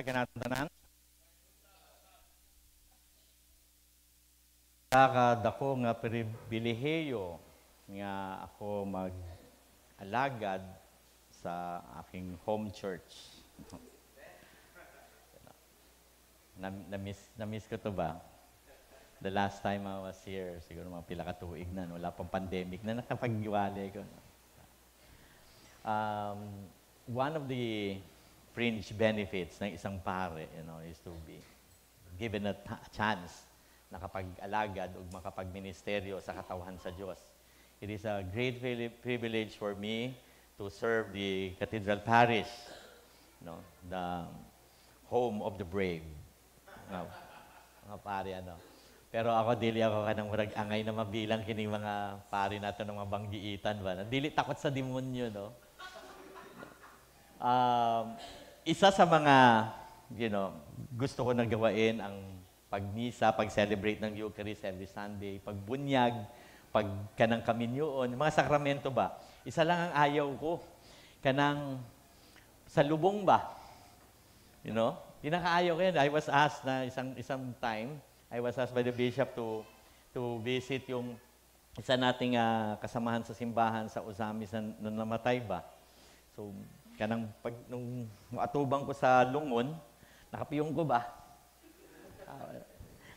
Kanato tanan. Kakadako nga pribilehiyo nga ako mag-alagad sa aking home church. Na-miss ko to ba? The last time I was here, siguro mga pila ka tuig na, no? Wala pang pandemic na nakapagwali ko. One of the fringe benefits ng isang pare is to be given a chance na kapag-alagad o makapag-ministeryo sa katawhan sa Diyos. It is a great privilege for me to serve the Cathedral Parish, the home of the brave. Mga pare, ano. Pero ako, dili ako kanang murag angay na mabilang kining mga pare nato ng mga banggiitan ba. Dili takot sa demonyo, no? Isa sa mga gusto ko na gawain ang pagmisa, pag-celebrate ng Eucharist every Sunday, pagbunyag, pag kanang kaminyoon, mga sakramento ba? Isa lang ang ayaw ko. Kanang sa lubong ba? You know? Pinakaayaw ko yan. I was asked na isang time, I was asked by the bishop to visit yung isa nating kasamahan sa simbahan sa Ozamiz na namatay ba? So, kanang pag nung atubang ko sa lungon, nakapiyong ko ba?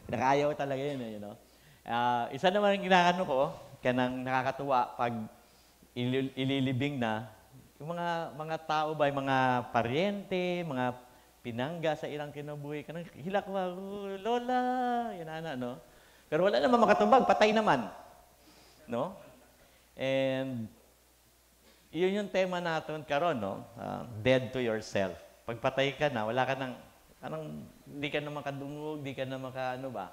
Pinakaayaw talaga yun. Isa naman ang ginagano ko, kanang nakakatuwa pag ililibing na, yung mga tao ba, yung mga paryente, mga pinangga sa ilang kinabuhi, kanang hilak ba, "Oh, lola," yan ana, no? Pero wala naman makatubag, patay naman. No? And yun yung tema natin karon, no? Dead to yourself. Pag patay ka na, wala ka nang, anong, di ka na makadungog, di ka na maka, ano ba?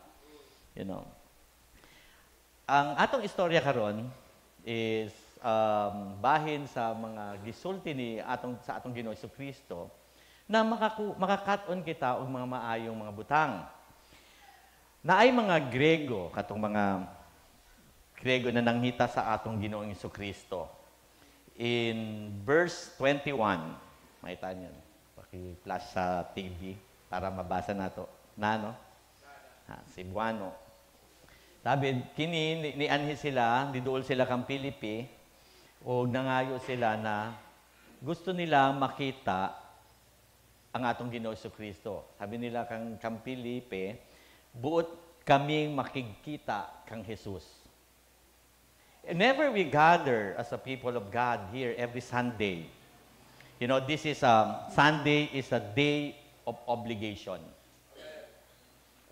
Ang atong istorya karon is bahin sa mga gisulti ni atong sa atong Ginoo Kristo na makakat-on kita og mga maayong mga butang. Naay mga Grego, katong mga Grego na nanghita sa atong Ginoong Kristo. In verse 21, makita niyo, paki-flash sa TV para mabasa nato. Na, no? Ha, Cebuano. Sabi, kini, nianhi sila, niduol sila kang Pilipi, o nangayo sila na gusto nila makita ang atong Ginoo Kristo. Sabi nila kang Pilipe, "Buot kaming makigkita kang Jesus." Whenever we gather as a people of God here every Sunday, this is a, Sunday is a day of obligation.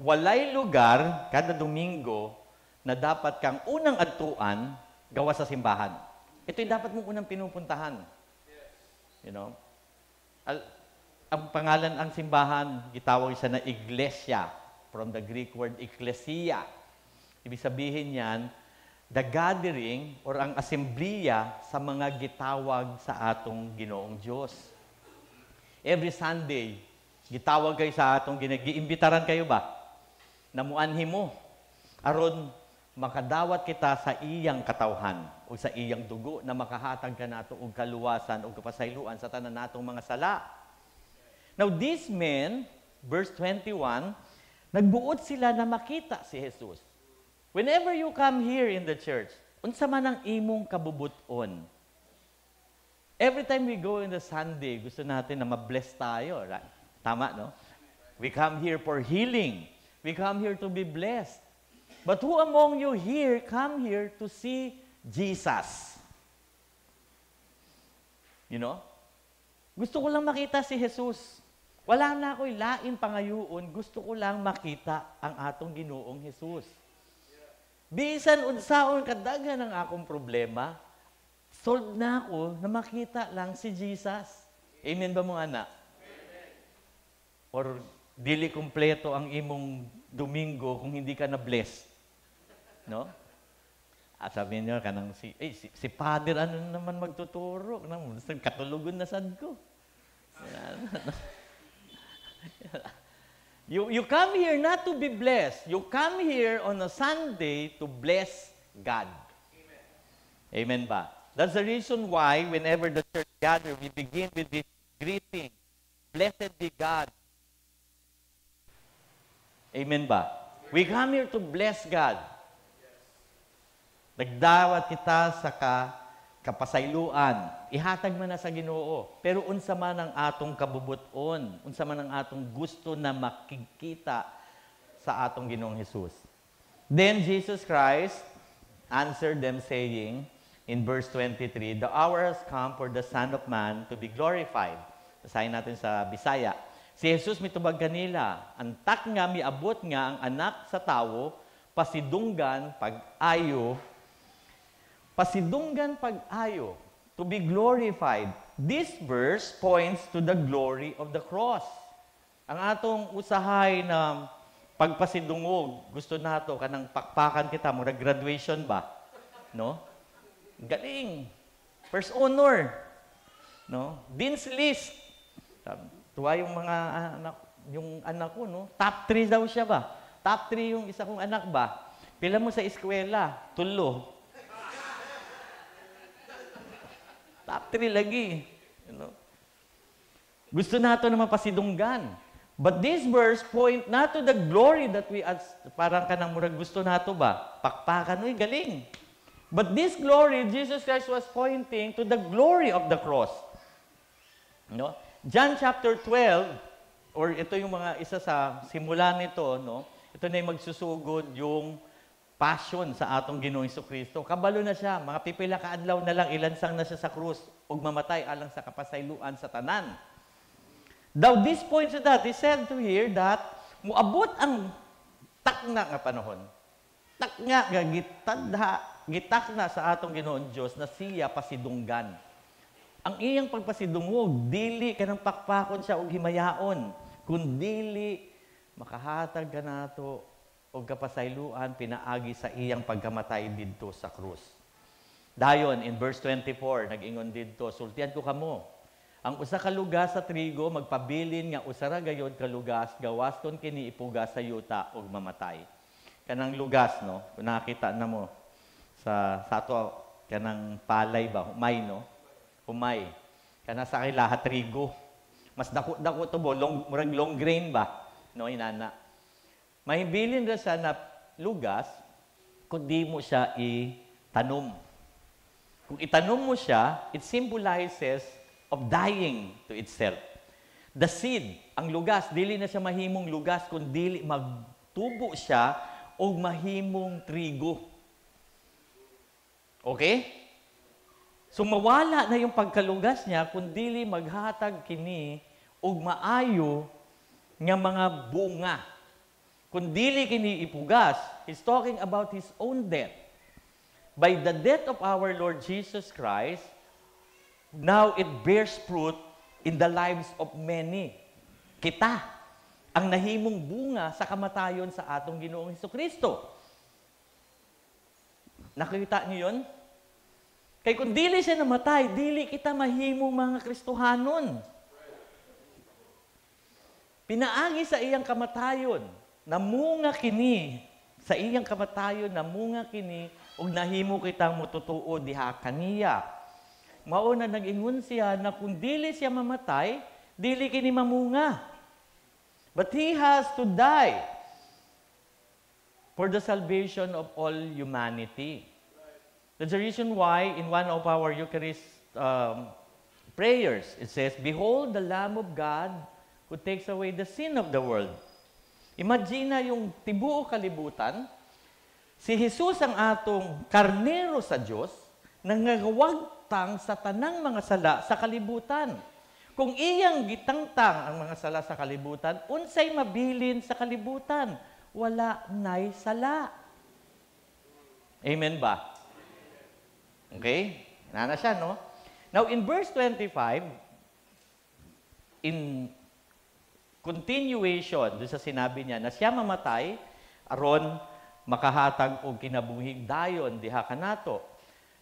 Walay lugar kada Domingo na dapat kang unang adtuan gawa sa simbahan. Ito yung dapat mong unang pinupuntahan. You know? Ang pangalan ang simbahan, gitawag siya na iglesia, from the Greek word ekklesia. Ibig sabihin yan, the gathering or ang asembliya sa mga gitawag sa atong Ginoong Diyos. Every Sunday, gitawag kayo sa atong Ginoo, giimbitaran kayo ba? Namuanhi mo. Aron makadawat kita sa iyang katawhan o sa iyang dugo na makahatag ka nato og kaluwasan o kapasayloan sa tanan natong mga sala. Now these men, verse 21, nagbuot sila na makita si Jesus. Whenever you come here in the church, unsa man ang imong kabubuton? Every time we go in the Sunday, gusto natin na ma-bless tayo, right? Tama, no? We come here for healing. We come here to be blessed. But who among you here come here to see Jesus? You know? Gusto ko lang makita si Jesus. Wala na ako'y lain pangayuon. Gusto ko lang makita ang atong Ginoong Jesus. Bisan unsaon kadaghan ang akong problema, solve na ako na makita lang si Jesus. Amen ba mga anak? Or dili kumpleto ang imong Domingo kung hindi ka na-bless. No? Ah, sabi niyo, kanang si Father, ano naman magtuturo? Katulugon na sad ko. You come here not to be blessed. You come here on a Sunday to bless God. Amen. Amen ba? That's the reason why whenever the church gather, we begin with this greeting. "Blessed be God." Amen ba? We come here to bless God. Nagdawat kita sa kapasayloan. Ihatag man na sa Ginoo. Pero unsa man ang atong kabubuton, unsa man ang atong gusto na makikita sa atong Ginoong Hesus. Then Jesus Christ answered them, saying, in verse 23, "The hour has come for the Son of Man to be glorified." Basahin natin sa Bisaya. Si Jesus mitubag kanila, "Ang takna miabot nga ang Anak sa Tawo pasidunggan pag-ayo, pasidunggan pag-ayo," to be glorified. This verse points to the glory of the cross. Ang atong usahay na pagpasidungog, gusto nato kanang pakpakan kita, murag graduation ba? No? Galing. First honor. No? Dean's list. Tuwa yung mga anak, yung anak ko, no? Top 3 daw siya ba? Top 3 yung isa kong anak ba? Pila mo sa eskwela? Tulo. Top 3 lagi. You know? Gusto nato na mapasidunggan. But this verse point not to the glory that we as, parang kanang murag gusto nato ba? Pakpakan, uy, galing. But this glory, Jesus Christ was pointing to the glory of the cross. No? John chapter 12, or ito yung mga isa sa simula nito, no? Ito na yung magsusugod yung passion sa atong Ginoong Kristo. Kabalo na siya, mga pipila ka adlaw na lang, ilansang na siya sa krus ug mamatay alang sa kapasayloan sa tanan. Now, this points to that, he said to here that muabot ang takna nga panahon. Takna nga gitadha, gitakna sa atong Ginoong Dios na siya pasidunggan. Ang iyang pagpasidungog, dili kanang pakpakon siya og himayaon, kundili makahatag kanato og kapasayloan pinaagi sa iyang pagkamatay didto sa krus. Dayon in verse 24, nag-ingon didto, "Sultian ko kamo, ang usa ka lugas sa trigo magpabilin nga usa ra gayod ka lugas, gawas kon kini ipugas sa yuta ug mamatay." Kanang lugas, no? Kung nakita na mo sa ato kanang palay ba, humay, no? Humay. Kana sa kailaha trigo. Mas dako-dako to bo, long, murag long grain ba? No, inana. Mahibilin ra siya na lugas kung di mo siya itanom. Kung itanom mo siya, it symbolizes of dying to itself. The seed, ang lugas, dili na siya mahimong lugas kung dili magtubo siya o mahimong trigo. Okay? So mawala na yung pagkalugas niya kung dili maghatag kini og maayo nga mga bunga. Kung dili kini ipugas, he's talking about his own death. By the death of our Lord Jesus Christ, now it bears fruit in the lives of many. Kita, ang nahimong bunga sa kamatayon sa atong Ginoong Hesukristo. Nakita niyo yun? Kay kung dili siya namatay, dili kita mahimong mga Kristohanon. Pinaagi sa iyang kamatayon, namunga kini, sa iyang kamatayon, namunga kini, ug nahimo kitang mututuo diha kaniya. Mao na nag-ingon siya na kung dili siya mamatay, dili kini mamunga. But he has to die for the salvation of all humanity. That's the reason why in one of our Eucharist prayers, it says, "Behold the Lamb of God who takes away the sin of the world." Imagine na yung tibuok kalibutan, si Jesus ang atong karnero sa Diyos, nangagawagtang sa tanang mga sala sa kalibutan. Kung iyang gitangtang ang mga sala sa kalibutan, unsay mabilin sa kalibutan? Wala nay sala. Amen ba? Okay? Nana siya, no? Now, in verse 25, in continuation doon sa sinabi niya na siya mamatay, aron makahatag og kinabuhing dayon diha kanato.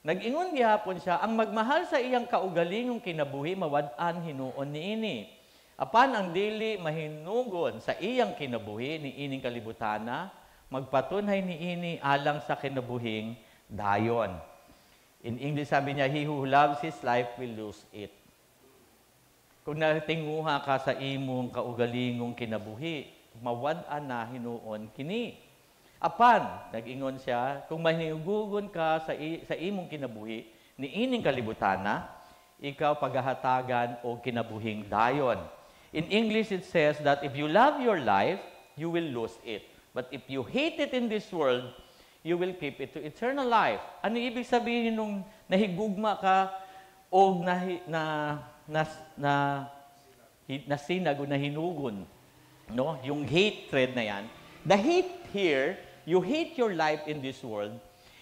Nag-ingon gihapon siya, "Ang magmahal sa iyang kaugalingong kinabuhi, mawad-an hinuon niini. Apan ang dili mahinugon sa iyang kinabuhi ni ining kalibutana, magpatunhay niini alang sa kinabuhing dayon." In English, sabi niya, "He who loves his life will lose it." Kung natinguha ka sa imong kaugalingong kinabuhi, mawad-an na hinuon kini. Apan, nag-ingon siya, kung mahinugon ka sa imong kinabuhi, niining kalibutana, ikaw paghahatagan og kinabuhing dayon. In English, it says that if you love your life, you will lose it. But if you hate it in this world, you will keep it to eternal life. Ano ibig sabihin nung nahigugma ka o na nasinag o nahinugon? No? Yung hatred na yan. The hate here, you hate your life in this world,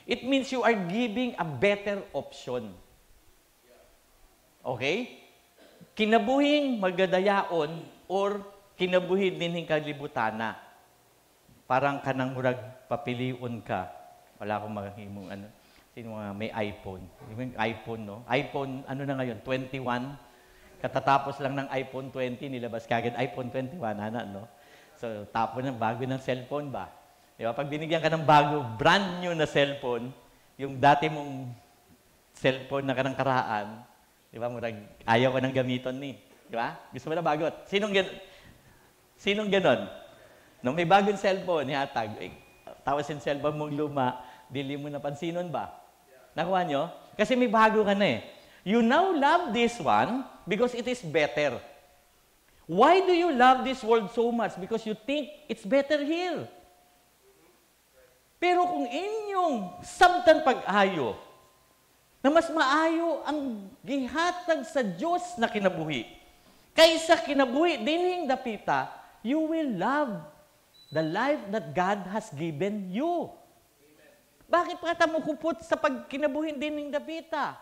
it means you are giving a better option. Okay? Kinabuhing magadayaon or kinabuhi dinhing kalibutana. Parang kanang murag papilion ka. Wala akong mahimong ano. Sino mga may iPhone? Yung iPhone, no? iPhone, ano na ngayon? 21? Katatapos lang ng iPhone 20, nilabas kagad iPhone 21, ana, no? So, tapon ng bago ng cellphone ba? Di ba? Pag binigyan ka ng bago, brand new na cellphone, yung dati mong cellphone na kanang karaan, di ba? Murag, ayaw ko nang gamiton ni. Di ba? Gusto mo na bago. Sinong ganon? Nung may bagong cellphone, ihatag, eh, tapos yung cellphone mong luma, dili mo napansinon ba? Nakuha nyo? Kasi may bago ka na eh. You now love this one because it is better. Why do you love this world so much? Because you think it's better here. Pero kung inyong sabtan pag-ayo, na mas maayo ang gihatag sa Diyos na kinabuhi, kaysa kinabuhi dinhing dapita, you will love the life that God has given you. Amen. Bakit pa ta mo kupot sa pagkinabuhi dinhing dapita?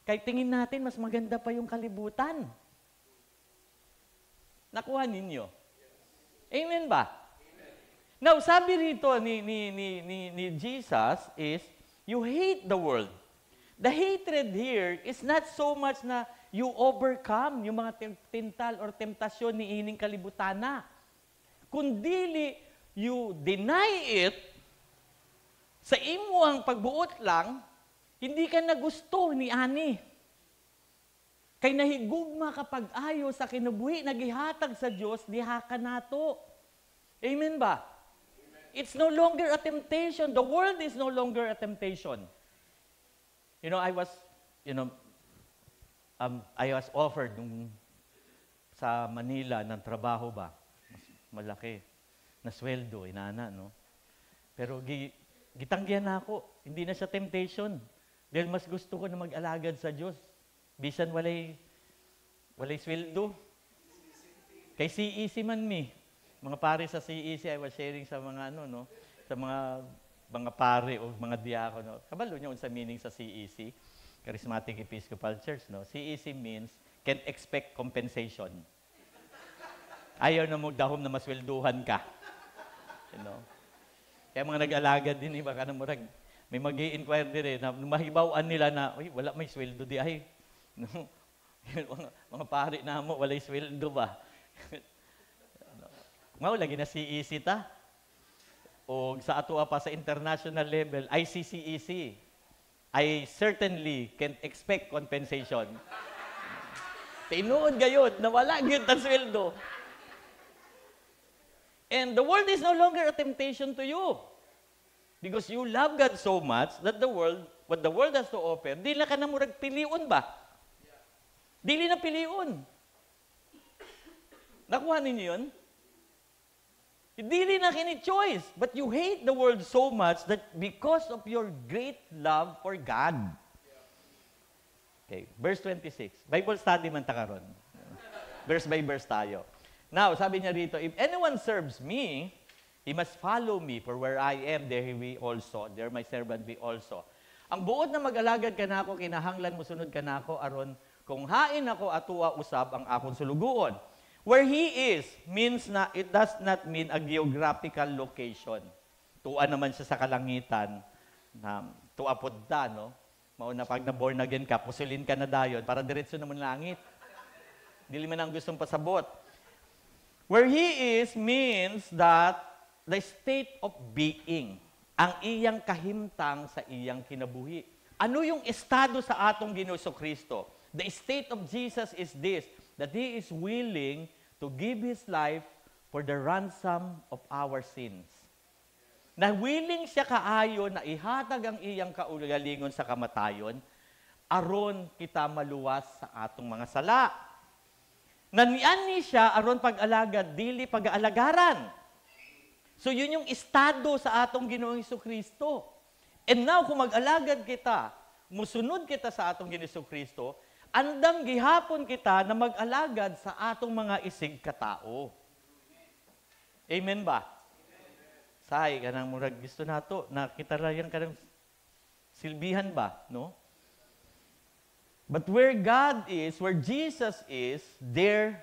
Kay tingin natin, mas maganda pa yung kalibutan. Nakuha ninyo? Amen ba? Amen. Now, sabi rito ni Jesus is, you hate the world. The hatred here is not so much na you overcome yung mga tintal or temptasyon ni ining kalibutana. Kundili, you deny it sa imuang pagbuot lang, hindi ka nagusto ni ani. Kay nahigugma ka pag-ayo sa kinabuhi, nagihatag sa Dios diha ka nato. Amen ba? Amen. It's no longer a temptation. The world is no longer a temptation. I was offered nung sa Manila ng trabaho ba? Mas malaki na sweldo, inana, no? Pero gitanggihan na ako. Hindi na siya temptation. Dahil mas gusto ko na mag-alagad sa Diyos. Bisan walay sweldo. Kay CEC man mi. Mga pare sa CEC, I was sharing sa mga ano, no? Sa mga pare o mga diakono. Kabalo niyo unsa meaning sa CEC? Charismatic Episcopal Church, no? CEC means can't expect compensation. Ayaw na mo dahom na maswelduhan ka. You know? Kaya mga nag-alagad din, iba ka na murag, may mag inquire din na mahibawan nila na, "Uy, wala may sweldo di ay." No? Mga pare na mo, walay sweldo ba? Mao lagi na CEC ta. O sa ato pa sa international level, ICCEC. I certainly can't expect compensation. Tinuod gayud na wala gyud ang sweldo. And the world is no longer a temptation to you. Because you love God so much that the world, what the world has to offer, di na ka na murag piliun ba? Dili na piliun. Nakuha ninyo yun? Dili na kini choice. But you hate the world so much that because of your great love for God. Okay, verse 26. Bible study man ta karon. Verse by verse tayo. Now, sabi niya rito, "If anyone serves me, he must follow me, for where I am, there he be also. There my servant be also." Ang buot na mag-alagad kanako, kinahanglan mosunod kanako aron kung hain ako atua usab ang akong sulugoon. Where he is means na it does not mean a geographical location. Tua naman siya sa kalangitan na tua pod ta, no? Mao na pag na born again ka, pusulin ka na dayon para diretso naman langit. Dili man ang gustong pasabot. Where he is means that the state of being, ang iyang kahimtang sa iyang kinabuhi. Ano yung estado sa atong Ginoo Kristo? The state of Jesus is this, that He is willing to give His life for the ransom of our sins. Na willing siya kaayo na ihatag ang iyang kaugalingon sa kamatayon, aron kita maluwas sa atong mga sala. Na niani siya aron pag-alagad, dili pag-aalagaran. So yun yung estado sa atong Ginoong Kristo. And now, kung mag-alagad kita, musunod kita sa atong Ginoong Kristo, andam gihapon kita na mag-alagad sa atong mga isig katao. Amen ba? Say, kanang murag gusto nato na kita ra yang kanang silbihan ba, no? But where God is, where Jesus is, there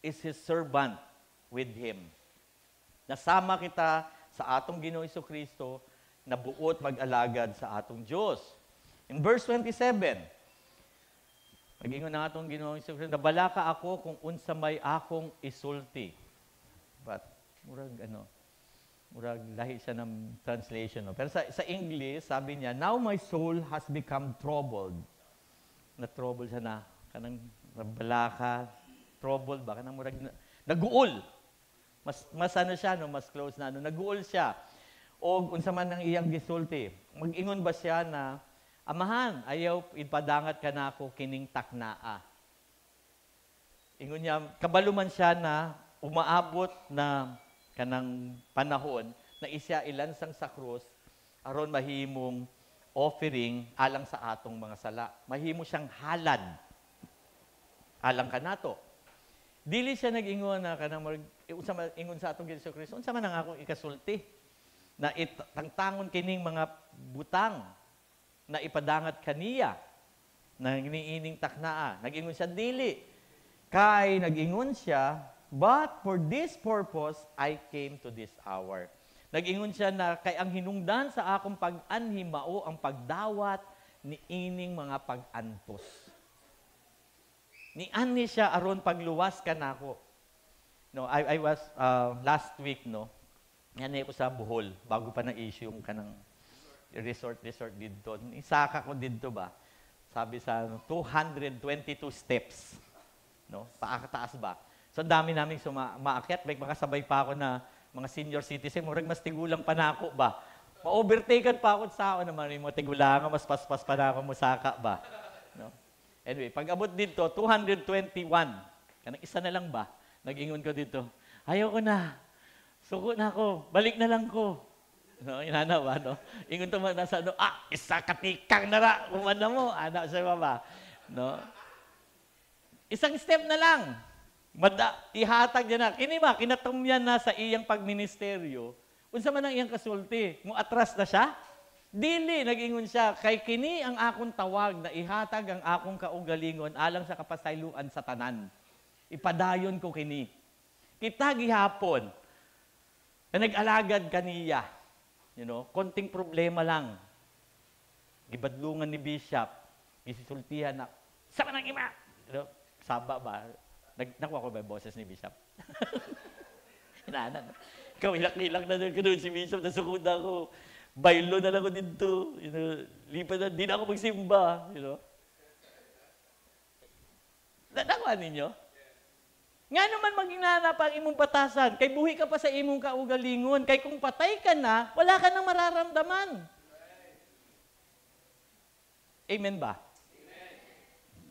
is His servant with Him. Nasama kita sa atong Ginoong Kristo na buot mag-alagad sa atong Diyos. In verse 27, nag-ingon na atong Ginoong Kristo, "Nabalaka ako kung unsa may akong isulti." But murag ano, murag lahi siya ng translation. No? Pero sa English, sabi niya, "Now my soul has become troubled." Na trouble siya na, kanang nabalaka, troubled ba? Kanang murag, naguol. Mas ano siya, no? Mas close na, no? Naguol siya. O unsa man ang iyang gisulti. Mag-ingon ba siya na, "Amahan, ayaw ipadangat ka na ako kining taknaa"? Ingon niya, kabalo man siya na umaabot na kanang panahon na isya ilansang sa krus aron mahimong offering alang sa atong mga sala. Mahimo siyang halad alang kanato. Dili siya nag-ingon na kanang unsa man ingon sa atong Ginoong Kristo, "Unsa man ang akong ikasulti na itangtangon kining mga butang na ipadangat kaniya na niining taknaa?" Nag-ingon siya, "Dili." Kay nag-ingon siya, "But for this purpose I came to this hour." Nag-ingon siya na kay ang hinungdan sa akong pag-anhi mao ang pagdawat ni ining mga pag-antos. Ni-anhi siya aron pagluwas kanako. No, I was last week, no. Yan ko sa Bohol bago pa na issue yung kanang resort resort didto. Isaka ko didto ba? Sabi sa 222 steps. No? Paakataas ba? So ang dami naming maakyat, may makasabay pa ako na mga senior citizen, murag mas tigulang pa nako ba? Ma-overtaken pa ako sa ako naman yung mga tigulangan, mas paspas pa na ako musaka ba? No? Anyway, pag abot dito, 221. Kanang isa na lang ba? Nag-ingon ko dito, "Ayaw ko na. Suko na ako. Balik na lang ko." No, inana ba, no? Ingon to man nasa ano, "Ah, isa katikang na ra, kuman na mo." Ana siya ba? No? Isang step na lang. Ihatag niya na. Kini ba, kinatumyan na sa iyang pagministeryo. Unsa man ang iyang kasulti? Mo atras na siya? Dili, nag-ingon siya, kay kini ang akong tawag na ihatag ang akong kaugalingon alang sa kapasayloan sa tanan. Ipadayon ko kini. Kita gihapon, na nag-alagad kaniya, konting problema lang. Gibadlungan ni Bishop, gisisultihan na, "Sa manang ima!" Saba ba? Nakuha ko ba yung boses ni Bishop? Inana, no? Ikaw, ilak-ilak na doon si Bishop, nasukod ako. Baylo na lang ako dito. Lipat na, di na ako magsimba. Nakuha ninyo? Nga naman maginana pa ang imong batasan, kay buhi ka pa sa imong kaugalingon, kay kung patay ka na, wala ka nang mararamdaman. Amen ba?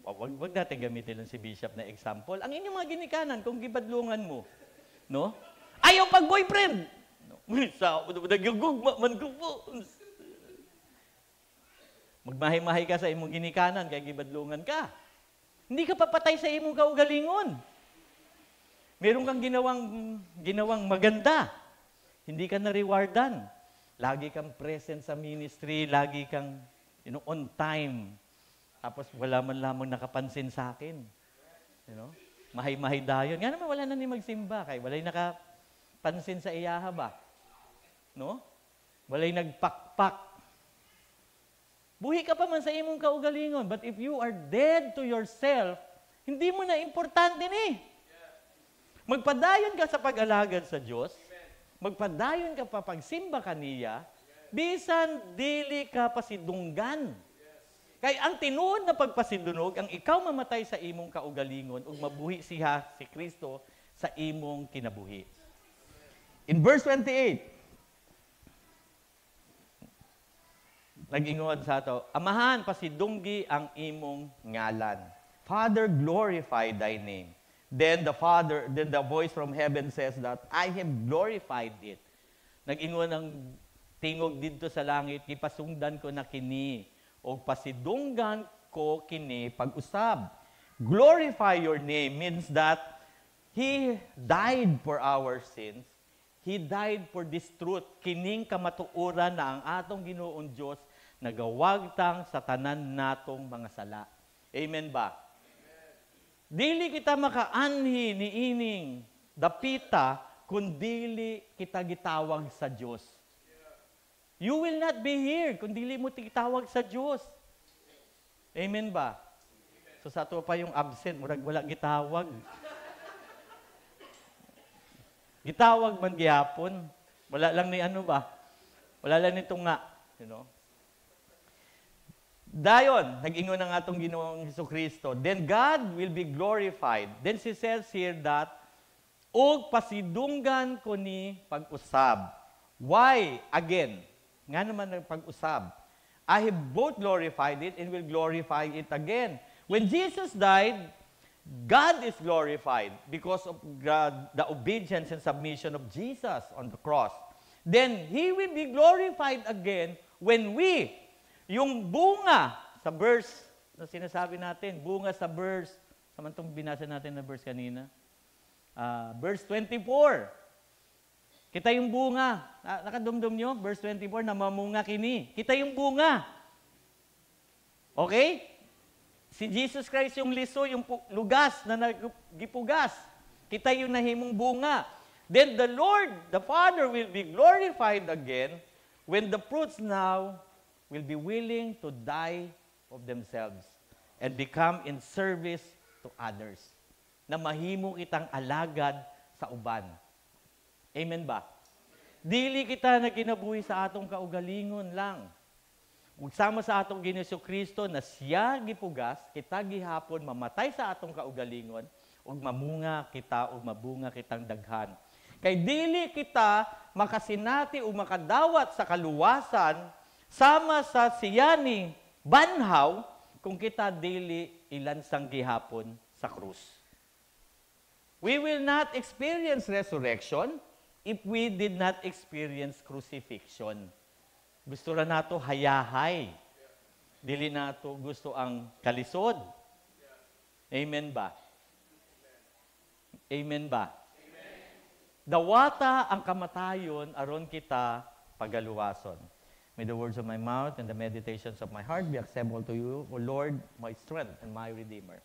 Amen. Wag natin gamitin lang si Bishop na example. Ang inyong mga ginikanan, kung gibadlungan mo, no? Ayaw pag boyfriend! No? Sa, nagyugugma man ko po. Magmahay-mahay ka sa imong ginikanan, kay gibadlungan ka. Hindi ka papatay sa imong kaugalingon. Meron kang ginawang maganda. Hindi ka na-rewardan. Lagi kang present sa ministry, lagi kang on time. Tapos wala man lamang nakapansin sa akin. Mahay-mahay dayon. Nga naman wala na ni magsimba kay walay nakapansin sa iyaha ba? No? Walay nagpakpak. Buhi ka pa man sa imong kaugalingon, but if you are dead to yourself, hindi mo na importante ni. Magpadayon ka sa pag-alagad sa Diyos, magpadayon ka pa pagsimba kaniya, bisan dili ka pasidunggan. Kay ang tinuod na pagpasidungog, ang ikaw mamatay sa imong kaugalingon ug mabuhi siya si Kristo sa sa imong kinabuhi. In verse 28, nag-ingon sa ato, "Amahan, pasidunggi ang imong ngalan." "Father, glorify thy name." Then the voice from heaven says that, "I have glorified it." Nag-ingon ang tingog didto sa langit, "Gipasungdan ko na kini, o pasidunggan ko kini pag-usab." Glorify your name means that He died for our sins. He died for this truth. Kining kamatuoran na ang atong Ginoong Diyos nagawagtang sa tanan natong mga sala. Amen ba? Amen. Dili kita makaanhi ni ining dapita kung dili kita gitawag sa Diyos. You will not be here kung dili mo gitawag sa Diyos. Amen ba? So sa ato pa yung absent, murag wala gitawag. Gitawag man gihapon. Wala lang ni ano ba? Wala lang nito nga. Dayon, nag-ingon ang atong Ginoong Kristo, then God will be glorified. Then she says here that, "Og pasidunggan ko ni pag-usab." Why? Again, nga naman ang pag-usab. I have both glorified it and will glorify it again. When Jesus died, God is glorified because of God, the obedience and submission of Jesus on the cross. Then He will be glorified again when we, yung bunga sa verse na sinasabi natin, bunga sa verse, samantong binasa natin na verse kanina, verse 24. Kita yung bunga. Nakadumdum nyo? Verse 24, na mamunga kini. Kita yung bunga. Okay? Si Jesus Christ yung liso, yung lugas na nagipugas. Kita yung nahimong bunga. Then the Lord, the Father, will be glorified again when the fruits now will be willing to die of themselves and become in service to others. Na mahimo kitang alagad sa uban. Amen ba? Dili kita na kinabuhi sa atong kaugalingon lang. Ug sama sa atong Ginoong Kristo na siya gipugas, kita gihapon mamatay sa atong kaugalingon ug mamunga kita ug mabunga kitang daghan. Kay dili kita makasinati o makadawat sa kaluwasan sama sa siya ni banhaw kung kita dili ilansang gihapon sa krus. We will not experience resurrection if we did not experience crucifixion. Gusto ra nato hayahay. Dili nato gusto ang kalisod. Amen ba? Amen ba? Dawata ang kamatayon aron kita pagaluwason. May the words of my mouth and the meditations of my heart be acceptable to you, O Lord, my strength and my Redeemer.